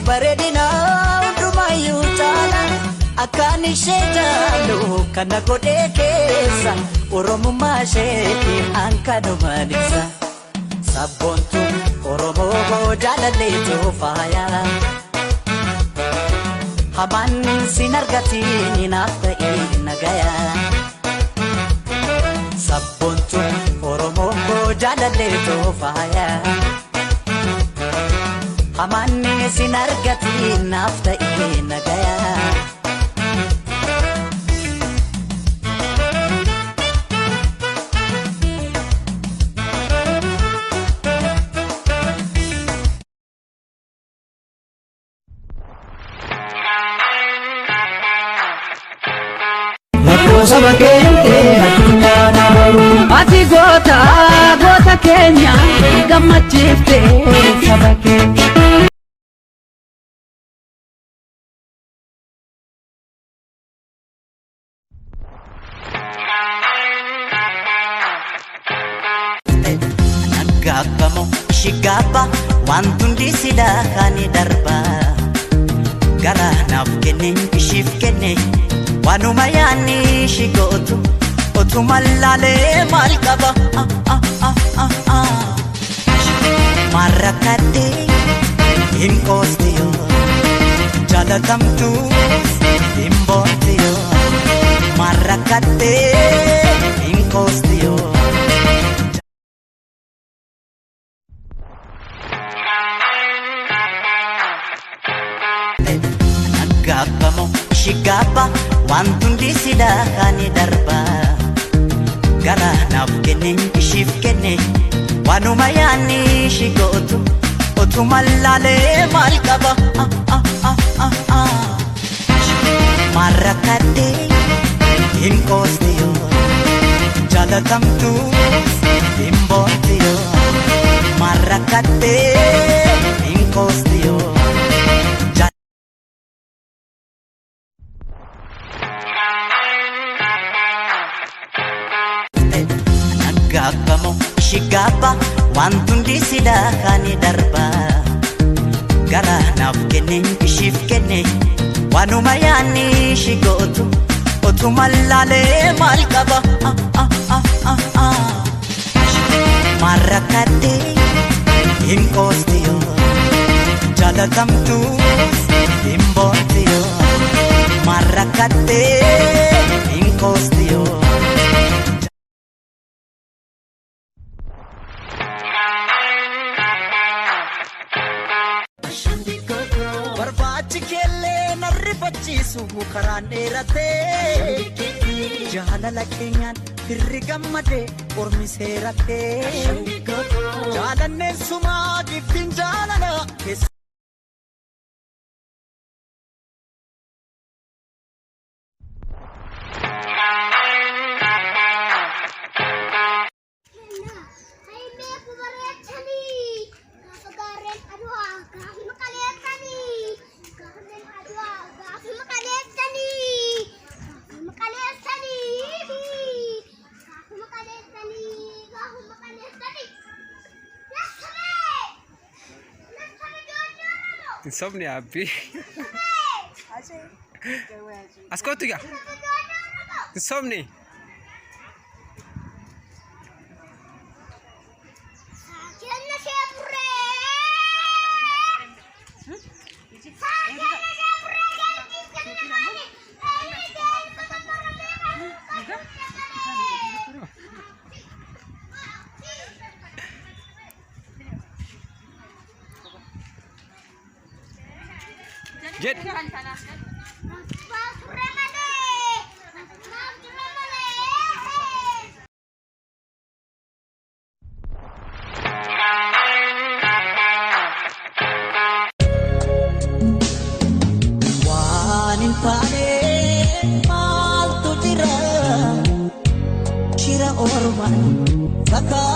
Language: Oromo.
Bareedina hundumayyuu caala akkaan ishee jaallu kana godhee keessa Oromummaa isheetti hankanumaan ibsa. Sabboontu Oromoo jaalalleetu faaya. Hamaan sin argatiin naaf ta'e nagaya. Sabboontu Oromoo jaalalleetu faaya. Hamaan sin argatiin naaf ta'e nagaya. Saba keente addunyaa na baru. Ati goota goota keenya gammachiifte saba keenya. Gaabbamu ishii gaabba wanti hundi silaa kan darba. Gara naaf kenne ishiif kenne waanuma yaadni ishii gootu otuma laalee maal qaba. Maarrakkadhee hin qoosti yoo jaalatamtu hin boonti yoo maarrakkadhee hin qoosti yoo. Gaabbamu ishii gaabba wanti hundi silaa kan darba. Gara naaf kenne ishiif kenne waanuma yaadni ishii gootu otuma laalee maal qaba. Maarrakkadhee hin qoosti yoo jaalatamtu hin boonti yoo maarrakkadhee hin qoosti yoo. Gaabbamu ishii gaabba wanti hundi silaa kan darba. Gara naaf kenne ishiif kenne waanuma yaadni ishii gootu otuma laalee maal qaba. Maarrakkadhee hin qoosti yoo jaalatamtu hin boonti yoo maarrakkadhee hin qoosti yoo. Barbaachi keellee na rifachiisu karaan dheeratee jaalala keenyaan firri gammadee ormi seeratee jaalanneen sumaa giftiin jaalala keessa. Sobni abbi. As kottu gaa. Sobni. Jedhi. Waan hin taane maaltu jira? Shira ormaan fakkaata.